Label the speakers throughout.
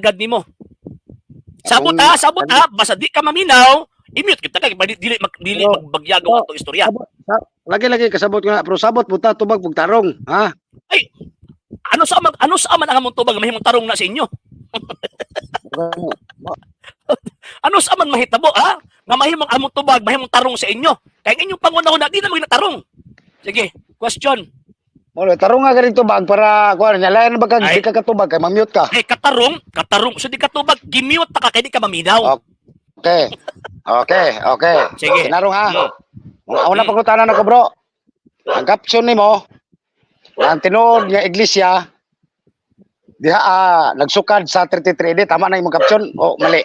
Speaker 1: Agad nimo. Sabot
Speaker 2: Akong-
Speaker 1: ha, sabot ha, basta di ka maminaw, i-mute kita kay dili dili
Speaker 2: Pero-
Speaker 1: magbagyagaw
Speaker 2: pero-
Speaker 1: atong istorya.
Speaker 2: Sabot, lagi lagi kasabot ko na, pero sabot po ta tubag pug tarong, ha?
Speaker 1: Ano sa man ang among tubag mahimong tarong na sa inyo? Ano sa man mahitabo ha? Nga mahimong among tubag mahimong tarong sa inyo. Kay ang inyong pangunahon na di na maginatarong. Sige, question.
Speaker 2: Mo tarong nga ganing tubag para kuan nya lain ba kag
Speaker 1: Ay.
Speaker 2: di ka katubag kay mamute ka.
Speaker 1: Ay katarong, katarong. So di ka tubag, gimute ta ka kay di ka maminaw.
Speaker 2: Okay. Okay.
Speaker 1: Sige.
Speaker 2: Tinarong ha. Ang una pangutana nako, bro. Ang caption nimo, ang tinuod nga iglesia diha nagsukad sa 33 AD, tama na imong caption o mali?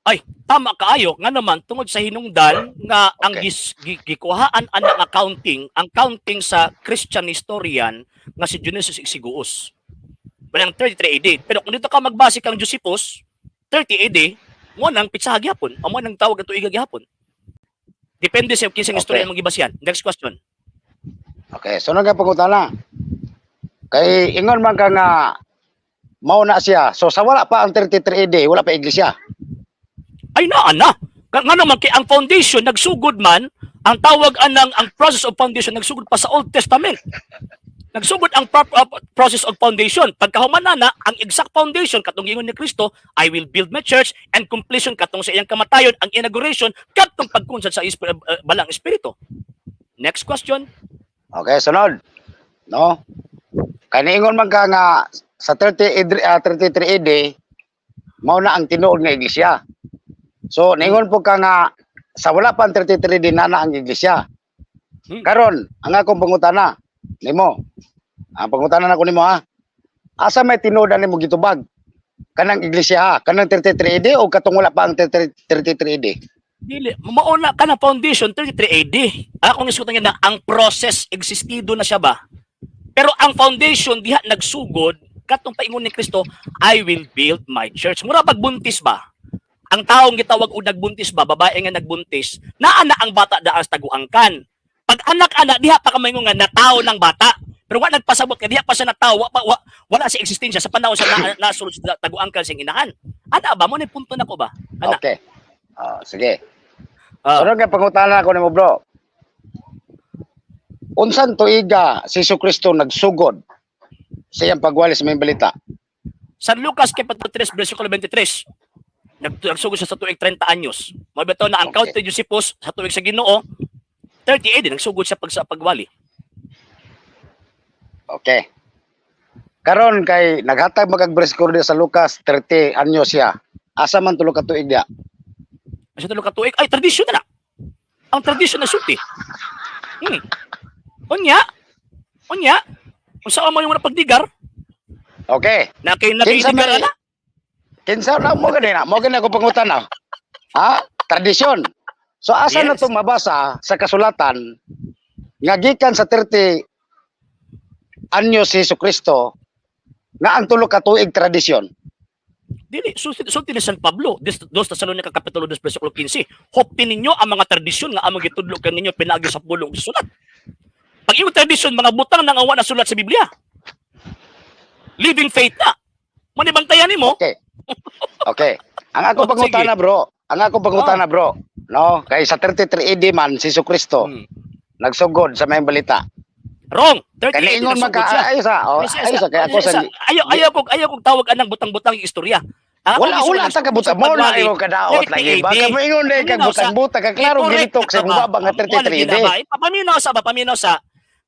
Speaker 1: Ay, tama kaayo nga naman tungod sa hinungdan nga ang gikuhaan anang accounting, ang counting sa Christian historian nga si Dionysius Exiguus. Banang 33 AD. Pero kung dito ka magbase kang Josephus, 30 AD, mo nang pitsaha gyapon, amo nang tawag ang tuiga gyapon. Depende sa kinsang istorya mong gibasihan. Next question.
Speaker 2: Okay, sunod nga pangutana. Kay ingon man ka nga mao na siya. So sa wala pa ang 33 AD, wala pa iglesia.
Speaker 1: Ay naa na. Nga naman kay ang foundation nagsugod man, ang tawag anang ang process of foundation nagsugod pa sa Old Testament. Nagsugod ang process of foundation. Pagkahuman na na, ang exact foundation katong giingon ni Kristo, "I will build my church," and completion katong sa iyang kamatayon, ang inauguration katong pagkunsad sa balang espiritu. Next question.
Speaker 2: Okay, sunod. No? Kay niingon man ka nga sa 30 AD, 33 AD mao na ang tinuod nga iglesia. So niingon po ka nga sa wala pa ang 33 AD na na ang iglesia. Karon, ang akong pangutana nimo. Ang pangutana nako nimo ha. Asa may tinuod ani mo gitubag? Kanang iglesia ha, kanang 33 AD o katong wala pa ang 33 33 AD?
Speaker 1: Dili, mauna ka na foundation 33 AD. Akong isutan niya na ang process existido na siya ba? Pero ang foundation diha nagsugod katong paingon ni Kristo, "I will build my church." Mura pagbuntis ba? Ang taong gitawag og nagbuntis ba, babae nga nagbuntis, naa na ang bata daan sa taguangkan. Pag anak-anak diha pa ka maingon nga natao ng bata. Pero wa nagpasabot nga diha pa siya natao, wa, pa, wa, wala si existensya sa panahon sa na, nasulod sa taguangkan siyang inahan. Ana ba mo ni punto nako ba? Ana.
Speaker 2: Okay. Ah, sige.
Speaker 1: Ah.
Speaker 2: Sunod nga pangutana ko nimo, bro. Unsan tuiga si Kristo nagsugod sa iyang pagwali sa maayong balita?
Speaker 1: San Lucas Kapitulo 3, versikulo 23. Nagsugod siya sa tuig 30 anyos. Mao bitaw na ang count ni Josephus sa tuig sa Ginoo 30 AD nagsugod siya pag sa pagwali.
Speaker 2: Okay. Karon kay naghatag magag bersikulo sa Lucas 30 anyos siya. Asa man tulo ka tuig diya?
Speaker 1: Sa tulo ka tuig ay tradisyon na na. Ang tradisyon na sulti. Unya. Unya. Unsa man yung pagdigar?
Speaker 2: Okay.
Speaker 1: Na kay na kay
Speaker 2: Kinsa
Speaker 1: digar
Speaker 2: may
Speaker 1: ana?
Speaker 2: Kinsa na mo gani na? Mo gani ako pangutana. Ha? Tradisyon. So asa na to mabasa sa kasulatan nga gikan sa 30 anyos si Kristo nga ang tulo ka tuig tradisyon?
Speaker 1: Dili sulti, sulti ni San Pablo, 2 Tesalonica kapitulo 2 versikulo 15. Hopin ninyo ang mga tradisyon nga among gitudlo kaninyo pinaagi sa pulong sa sulat. Pag iyong tradisyon, mga butang nang awa na sulat sa Biblia. Living faith na. Mo ni bantayan nimo.
Speaker 2: Okay. Okay. Ang ako
Speaker 1: Oh,
Speaker 2: pangutana, bro. Ang ako pangutana, bro. No, kay sa 33 AD man si Kristo nagsugod sa maayong balita.
Speaker 1: Wrong. 30
Speaker 2: Kay
Speaker 1: AD
Speaker 2: niingon man
Speaker 1: nagsugod
Speaker 2: ka
Speaker 1: siya.
Speaker 2: ay sa oh,
Speaker 1: Ay,
Speaker 2: ay sa kay ako sa
Speaker 1: ayaw ko ayaw kong tawag anang butang-butang yung istorya. Ang akong
Speaker 2: Wala
Speaker 1: gusto
Speaker 2: wala
Speaker 1: lang
Speaker 2: ta kabutang
Speaker 1: sa
Speaker 2: mo na
Speaker 1: pagwali,
Speaker 2: imo kadaot
Speaker 1: 30
Speaker 2: lagi ba
Speaker 1: AD.
Speaker 2: ka moingon dai kag
Speaker 1: Paminaw sa-
Speaker 2: butang-butang ka klaro
Speaker 1: Gikorek
Speaker 2: gilitok sa
Speaker 1: ka ba?
Speaker 2: mubaba nga
Speaker 1: Wala
Speaker 2: 33 AD.
Speaker 1: gina ba? Paminaw sa ba? Paminaw sa.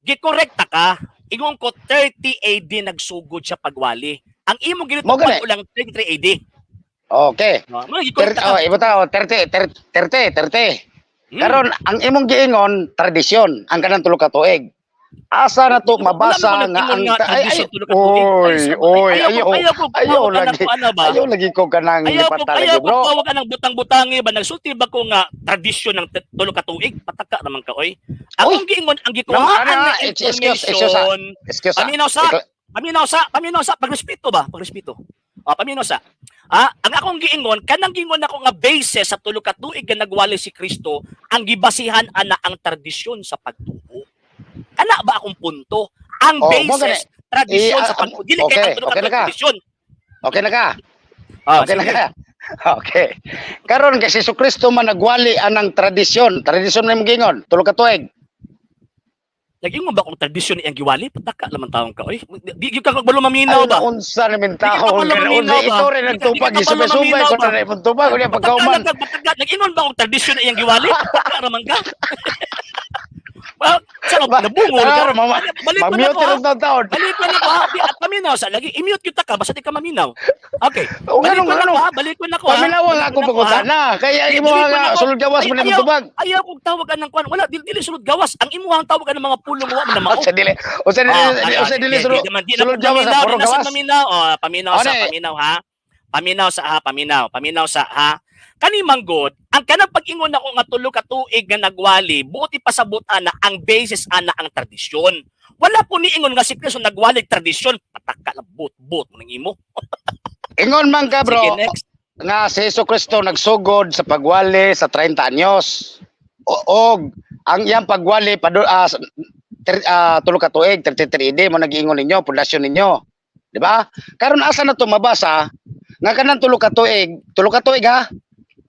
Speaker 1: Gikorekta ka. Ingon ko 30 AD nagsugod siya pagwali. Ang imong
Speaker 2: Mo gani.
Speaker 1: ginitupan ulang 33 AD.
Speaker 2: Okay.
Speaker 1: No, mo gikorek
Speaker 2: Oh,
Speaker 1: ka.
Speaker 2: ibuta oh, 30 30 30 30. Karon ang imong giingon tradisyon ang kanang tulo ka tuig. Asa na to
Speaker 1: Wala
Speaker 2: mabasa
Speaker 1: naman
Speaker 2: nga
Speaker 1: nag-ingon
Speaker 2: ang
Speaker 1: nga
Speaker 2: ay ay
Speaker 1: tradisyon tulo ka tuig.
Speaker 2: oy oy
Speaker 1: Ayaw
Speaker 2: ayaw
Speaker 1: ko ayaw ko
Speaker 2: ayaw
Speaker 1: tawag anang
Speaker 2: lagi
Speaker 1: kuan na ba?
Speaker 2: ayaw lagi ko kanang
Speaker 1: Ayaw ko
Speaker 2: lipata
Speaker 1: ayaw
Speaker 2: lagi
Speaker 1: ko
Speaker 2: bro.
Speaker 1: tawag anang butang-butangi ba nagsulti ba ko nga tradisyon ng tulo ka tuig? Pataka naman ka oy. Ang
Speaker 2: Oy.
Speaker 1: akong giingon ang
Speaker 2: No,
Speaker 1: gikuhaan
Speaker 2: ano,
Speaker 1: na
Speaker 2: excuse, excuse, ah.
Speaker 1: information.
Speaker 2: Excuse ah.
Speaker 1: Paminaw sa paminaw sa paminaw sa pagrespeto ba? Pagrespeto. Ah, paminaw sa. Ah, ang akong giingon kanang giingon ako nga basis sa tulo ka tuig nga nagwali si Kristo, ang gibasihan ana ang tradisyon sa pagtuo. Kana ba akong punto? Ang
Speaker 2: Oh, mo
Speaker 1: basis tradisyon
Speaker 2: Eh,
Speaker 1: sa pagtuo. Dili kay
Speaker 2: okay,
Speaker 1: ang tulo ka
Speaker 2: okay na
Speaker 1: tuig
Speaker 2: ka.
Speaker 1: tradisyon.
Speaker 2: Okay na ka.
Speaker 1: Ah,
Speaker 2: Okay na
Speaker 1: sige.
Speaker 2: ka. Okay. Karon kay si Kristo man nagwali anang tradisyon. Tradisyon na imong giingon, tulo ka tuig.
Speaker 1: Nag-ingon ba kung tradisyon iyang giwali? Pataka laman taong ka. Oy, di gyud ka kabalo maminaw
Speaker 2: Ay,
Speaker 1: ba?
Speaker 2: unsa ni
Speaker 1: Di ka
Speaker 2: tao
Speaker 1: kabalo
Speaker 2: unsa
Speaker 1: maminaw ba?
Speaker 2: ito rin
Speaker 1: Di ka
Speaker 2: nagtupag
Speaker 1: kabalo
Speaker 2: isubay-subay
Speaker 1: maminaw
Speaker 2: ko
Speaker 1: ba?
Speaker 2: na imong tubag unya
Speaker 1: Pataka
Speaker 2: pagkauman.
Speaker 1: lang ka, pataka. Nag-ingon ba kung tradisyon iyang giwali? Pataka raman ka. Well, sa nabungol ka.
Speaker 2: Tara, mama,
Speaker 1: Balik mo na
Speaker 2: mamute
Speaker 1: ko, ha?
Speaker 2: rin taon.
Speaker 1: Balik mo na ko, ha? Di, at paminaw sa lagi. I-mute kita ka, basta di ka maminaw. Okay.
Speaker 2: O
Speaker 1: Balik
Speaker 2: ganun,
Speaker 1: mo na
Speaker 2: ganun.
Speaker 1: ko, ha? Balik mo na ko, ha?
Speaker 2: Paminaw
Speaker 1: Balik
Speaker 2: ang
Speaker 1: mo
Speaker 2: akong
Speaker 1: na ko, ha?
Speaker 2: pangutana. Kaya
Speaker 1: Di,
Speaker 2: imo
Speaker 1: dili ko
Speaker 2: nga
Speaker 1: na ko.
Speaker 2: sulod gawas
Speaker 1: Ay,
Speaker 2: mo nimo
Speaker 1: ayaw,
Speaker 2: tubag.
Speaker 1: ayaw kong tawagan ng kwan. Wala, dili, dili sulod gawas. Ang imuhang tawagan ng mga pulong wa man na mao.
Speaker 2: Usa dili, usa dili,
Speaker 1: Ah, ah,
Speaker 2: usa dili
Speaker 1: di,
Speaker 2: sulod
Speaker 1: di, di na
Speaker 2: sulod
Speaker 1: po
Speaker 2: gawas
Speaker 1: maminaw,
Speaker 2: sa puro
Speaker 1: di na sa
Speaker 2: gawas.
Speaker 1: maminaw. Oh, paminaw sa,
Speaker 2: Ano eh?
Speaker 1: paminaw ha. Paminaw sa ha, paminaw, paminaw sa ha. Kani manggod, ang kanang pag-ingon ako nga tulo ka tuig nga nagwali, buot ipasabot ana ang basis ana ang tradisyon. Wala po niingon nga si Kristo nagwali tradisyon, pataka lang but-but mo nang imo.
Speaker 2: Ingon man ka
Speaker 1: Sige,
Speaker 2: bro,
Speaker 1: next.
Speaker 2: nga si Hesus Kristo nagsugod sa pagwali sa 30 anyos. O, og ang iyang pagwali padu tulo ka tuig 33 AD mo nagiingon ninyo, pundasyon ninyo. Di ba? Karon asa na to mabasa nga kanang tulo ka tuig ha.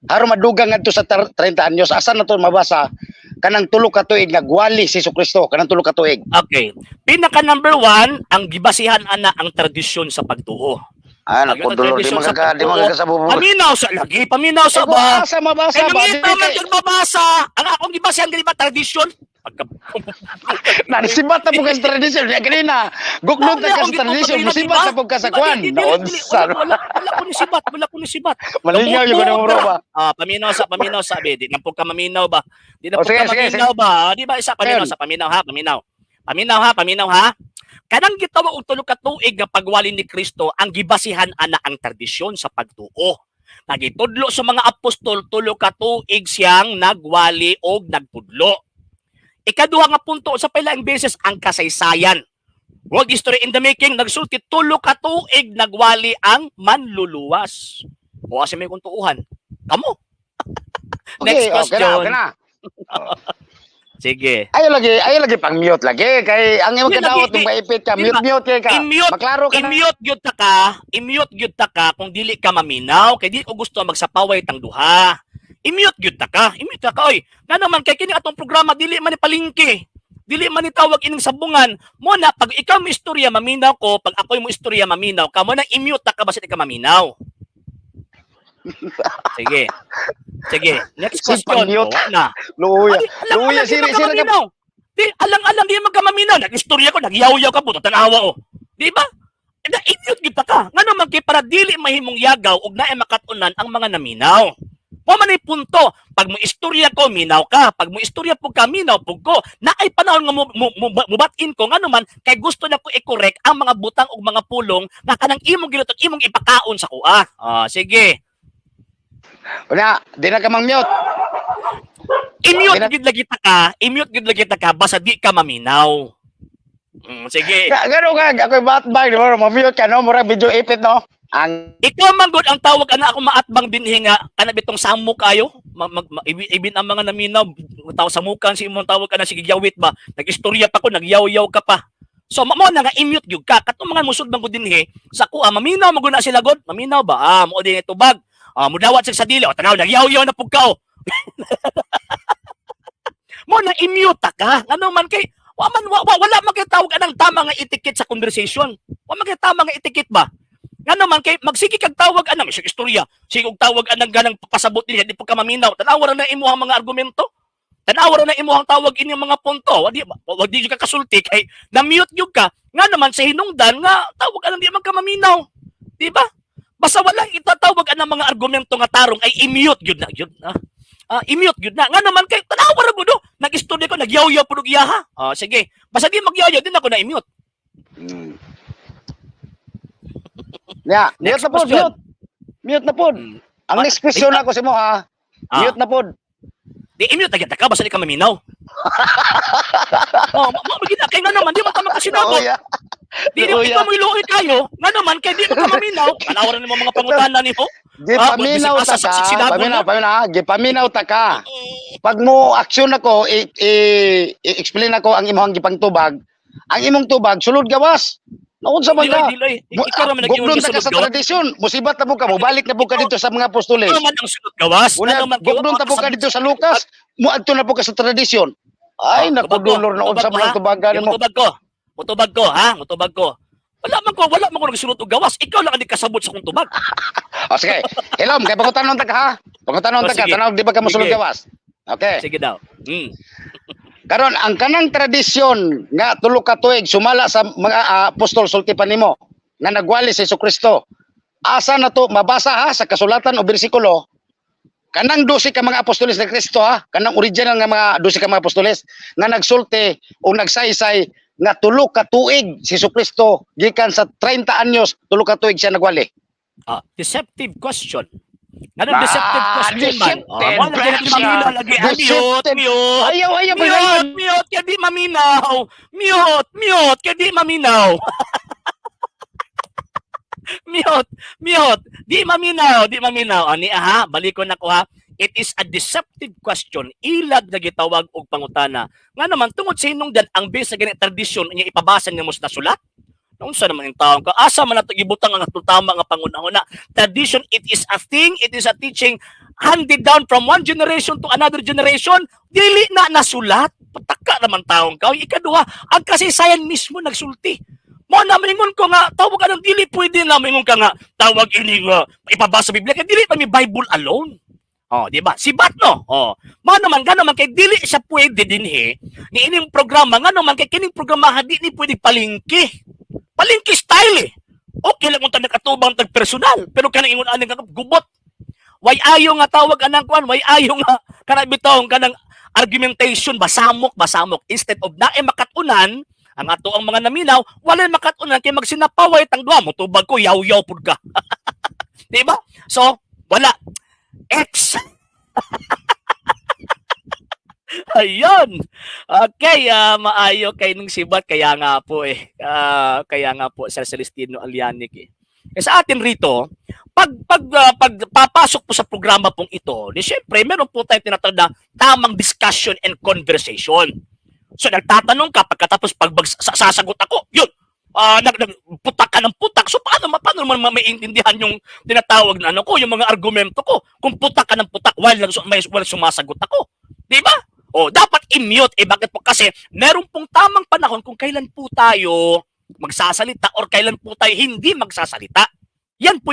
Speaker 2: Aron madugang ngadto sa 30 anyos, asa na to mabasa kanang tulo ka tuig nagwali si Hesus Kristo kanang tulo ka tuig.
Speaker 1: Okay. Pinaka number one, ang gibasihan ana ang tradisyon sa pagtuo.
Speaker 2: Ah,
Speaker 1: Ang
Speaker 2: naku, dolor, di
Speaker 1: tradisyon sa
Speaker 2: magka di
Speaker 1: pagtuo.
Speaker 2: magkakasabubo.
Speaker 1: Paminaw sa lagi, paminaw sa
Speaker 2: Eh, kung
Speaker 1: ba?
Speaker 2: asa mabasa
Speaker 1: Kaya
Speaker 2: ba?
Speaker 1: nangita
Speaker 2: Dili
Speaker 1: man
Speaker 2: kay
Speaker 1: kag mabasa. Ang akong gibasihan gani ba tradisyon? Pagka
Speaker 2: Nanisibat na po ka sa tradisyon. Di kanina, guknod na ka sa tradisyon. Musibat na po ka sa kwan. Naunsa.
Speaker 1: Wala, wala ko ni sibat, wala ko ni sibat.
Speaker 2: Malingaw yung ganun bro ba?
Speaker 1: Ah, paminaw sa be. Di na po ka maminaw ba? Di na
Speaker 2: O,
Speaker 1: po
Speaker 2: sige,
Speaker 1: ka
Speaker 2: sige,
Speaker 1: maminaw ba? Ah, di ba isa paminaw
Speaker 2: Ayun.
Speaker 1: sa paminaw ha, paminaw. Paminaw ha, paminaw ha. Kanang gitawag og tulo ka tuig nga pagwali ni Kristo ang gibasihan ana ang tradisyon sa pagtuo. Nagitudlo sa mga apostol tulo ka tuig siyang nagwali og nagtudlo. Ikaduha nga punto sa pailaing beses ang kasaysayan. World history in the making, nagsulti tulo ka tuig nagwali ang manluluwas. O asa may kung tuuhan. Kamo. Next
Speaker 2: Okay, okay na,
Speaker 1: question.
Speaker 2: okay na.
Speaker 1: Sige.
Speaker 2: Ayaw lagi pang mute lagi. Kay ang imong
Speaker 1: Di,
Speaker 2: kadawat
Speaker 1: lagi,
Speaker 2: nung maipit ka,
Speaker 1: di ba?
Speaker 2: mute mute kay ka.
Speaker 1: I-mute,
Speaker 2: Maklaro ka na.
Speaker 1: I-mute gyud ta ka, i-mute gyud ta ka kung dili ka maminaw kay di ko gusto magsapaway tang duha. I-mute gyud ta ka, i-mute ta ka oy. Nga naman kay kini atong programa dili man ni palingki. Dili man ni tawag ining sabungan. Mo na pag ikaw mo istorya maminaw ko, pag ako'y mo istorya maminaw ka, mo na i-mute ta ka basta di ka maminaw. Sige. Sige, next
Speaker 2: Si
Speaker 1: question.
Speaker 2: pang-mute.
Speaker 1: Oh, na.
Speaker 2: Luya.
Speaker 1: Ay, alang,
Speaker 2: Luya,
Speaker 1: alang, di
Speaker 2: siri,
Speaker 1: man ka
Speaker 2: siri ka.
Speaker 1: maminaw. Di, alang-alang, di man ka maminaw. Nag-istorya ko, nagyaw-yaw ka, puto, tanawa ko. Di ba? Na idiot gyud ta ka. Nga naman kay para dili mahimong yagaw ug naay makatunan ang mga naminaw. Wa man ay punto. Pag mo istorya ko, minaw ka. Pag mo istorya pug ka, minaw pug ko. Naay panahon nga mubat-in ko nga naman kay gusto na ko i-correct ang mga butang ug mga pulong nga kanang imong gilutot imong ipakaon sa kuha. Ah, sige.
Speaker 2: Una, di na ka mang mute.
Speaker 1: I-mute gid lagi ta ka, i-mute gid lagi ta ka basta di ka maminaw. Sige.
Speaker 2: Gano ka, ako'y batbag, di ba? Ma-mute ka, no? Murag video ipit, no? Ang
Speaker 1: Ikaw man gud ang tawag ana ako maatbang dinhi nga kana bitong samo kayo ibin ang mga naminaw taw samukan si imong tawag ana sige yawit ba nagistorya pa ko nagyaw-yaw ka pa. So mo na nga i-mute gyud ka katong mga musod man gud dinhi sa kuha maminaw man gud na sila god maminaw ba ah mo din tubag ah mudawat sa dili o tanaw nagyaw-yaw na pug ka oh. Mo na i-mute ta ka ngano man kay wa man wa, wa, wala man kay tawag anang tama nga etiquette sa conversation, wa man kay tama nga etiquette ba. Ngano man kay magsige kag tawag anang isang istorya, sige og tawag anang ganang pasabot niya di po ka maminaw. Tan-awa ra na imuhang mga argumento. Tan-awa ra na imuhang tawag inyong mga punto. Wa di ka kasulti kay na-mute gyud ka. Nga naman sa hinungdan nga tawag anang di man ka maminaw. Di ba? Basta walang itatawag anang mga argumento nga tarong ay i-mute gyud na gyud na. Ah, i-mute gyud na. Nga naman kay tan-awa ra gud oh. Nag-istorya ko nagyaw-yaw pud og iyaha. Ah, sige. Basta di magyawyaw din ako na i-mute.
Speaker 2: Ya, mute
Speaker 1: Next
Speaker 2: na pod,
Speaker 1: question.
Speaker 2: mute. Mute na pod. Ang next question ako sa mo ha.
Speaker 1: Ah.
Speaker 2: Mute na pod.
Speaker 1: Di i-mute na gyud ka basta di ka maminaw. Oh, mo mo gid kay nga naman di man ka makasinabot.
Speaker 2: Luya.
Speaker 1: Di di
Speaker 2: Luya.
Speaker 1: ikaw mo iluoy kayo, nga naman kay di man ka maminaw. Tanaw ra nimo mga pangutana nimo. Ah,
Speaker 2: Gipaminaw
Speaker 1: bisag
Speaker 2: ta
Speaker 1: asa sa
Speaker 2: ka.
Speaker 1: sinabon
Speaker 2: Paminaw,
Speaker 1: na.
Speaker 2: paminaw, ha? Gipaminaw ta ka. Pag mo aksyon ako, i-explain ako ang imong gipangtubag. Ang imong tubag sulod gawas. Naunsa man
Speaker 1: Dili,
Speaker 2: ka?
Speaker 1: dili. Ikaw naman nag-ingon
Speaker 2: Gugdon
Speaker 1: nga
Speaker 2: ta ka sa
Speaker 1: sulod gawas.
Speaker 2: tradisyon. Musibat na po ka, mubalik na po ka dito sa mga apostoles.
Speaker 1: Ikaw naman ang sulod gawas.
Speaker 2: Una,
Speaker 1: Ano man,
Speaker 2: gugdon ta po ka dito sa Lucas, muadto na po ka sa tradisyon. Ay,
Speaker 1: Oh,
Speaker 2: naku,
Speaker 1: tubag ko,
Speaker 2: Dolor, naunsa
Speaker 1: tubag ko,
Speaker 2: man ang
Speaker 1: ha?
Speaker 2: tubagan mo.
Speaker 1: Mutubag ko. Mutubag ko, ha? Mutubag ko. Wala man ko nagsulod og gawas. Ikaw lang ang di kasabot sa kong tubag.
Speaker 2: O sige, hilom, kay pangutanon ta ka ha. Pangutanon
Speaker 1: O,
Speaker 2: ta ka,
Speaker 1: sige.
Speaker 2: tanaw di ba ka mosulod
Speaker 1: Sige.
Speaker 2: gawas? Okay.
Speaker 1: Sige daw.
Speaker 2: Karon ang kanang tradisyon nga tulo ka tuig sumala sa mga apostol, sulti pa nimo nga nagwali si Kristo. Asa na to mabasa ha sa kasulatan o bersikulo? Kanang 12 ka mga apostoles ni Kristo ha, kanang original nga mga 12 ka mga apostoles nga nagsulti o nagsaysay nga tulo ka tuig si Kristo gikan sa 30 anyos, tulo ka tuig siya nagwali.
Speaker 1: Ah, deceptive question. Nga deceptive question man.
Speaker 2: Deceptive
Speaker 1: Oh, wala lagi
Speaker 2: question.
Speaker 1: maminaw lagi. Ah, mute,
Speaker 2: Deceptive.
Speaker 1: mute.
Speaker 2: Ayaw, ayaw,
Speaker 1: Mute,
Speaker 2: ayaw.
Speaker 1: mute, kaya di maminaw. Mute, mute, kaya di maminaw. Mute, mute, di maminaw, di maminaw. Ani aha, balikon nako ha. It is a deceptive question. Ilag na gitawag og pangutana. Nga naman, tungod sa hinungdan, ang base sa ganit tradisyon, inya ipabasa nimo sa nasulat. Naunsa naman ang taong ka? Asa man nato gibutang ang atong tama nga pangunahuna? Tradition, it is a thing, it is a teaching handed down from one generation to another generation. Dili na nasulat. Pataka naman taong ka. Ikaduha, ang kasaysayan mismo nagsulti. Mo na maingon ko nga tawag anong dili pwede na maingon ka nga tawag ini nga ipabasa sa Biblia kay dili pa mi Bible alone. Oh, di ba? Sibat no. Oh. Mao naman gano man kay dili siya pwede dinhi ni ining programa, ngano man kay kining programa di ni pwede palingki. Palingki style eh. Okay lang kung ta nakatubang tag personal, pero kanang ingon ani nga gubot. Way ayo nga tawag anang kuan, way ayo nga kanang bitong kanang argumentation, basamok basamok instead of nae makatunan ang ato ang mga naminaw, walay makatunan kay magsinapaway tang duha mo tubag ko, yaw-yaw pud ka. Di ba? So, wala. X. Ayun. Okay, maayo kay nung sibat kaya nga po eh. Kaya nga po Sir Celestino Alianic eh. Eh sa atin rito, pag papasok po sa programa pong ito, di syempre meron po tayong tinatawag na tamang discussion and conversation. So nagtatanong ka, pagkatapos pag sasagot ako, yun. Nag, nag putak ka ng putak. So paano naman maiintindihan yung tinatawag na ano ko, yung mga argumento ko kung putak ka ng putak while may while sumasagot ako? Di ba? O dapat i-mute. Eh bakit po? Kasi meron pong tamang panahon kung kailan po tayo magsasalita or kailan po tayo hindi magsasalita. Yan po.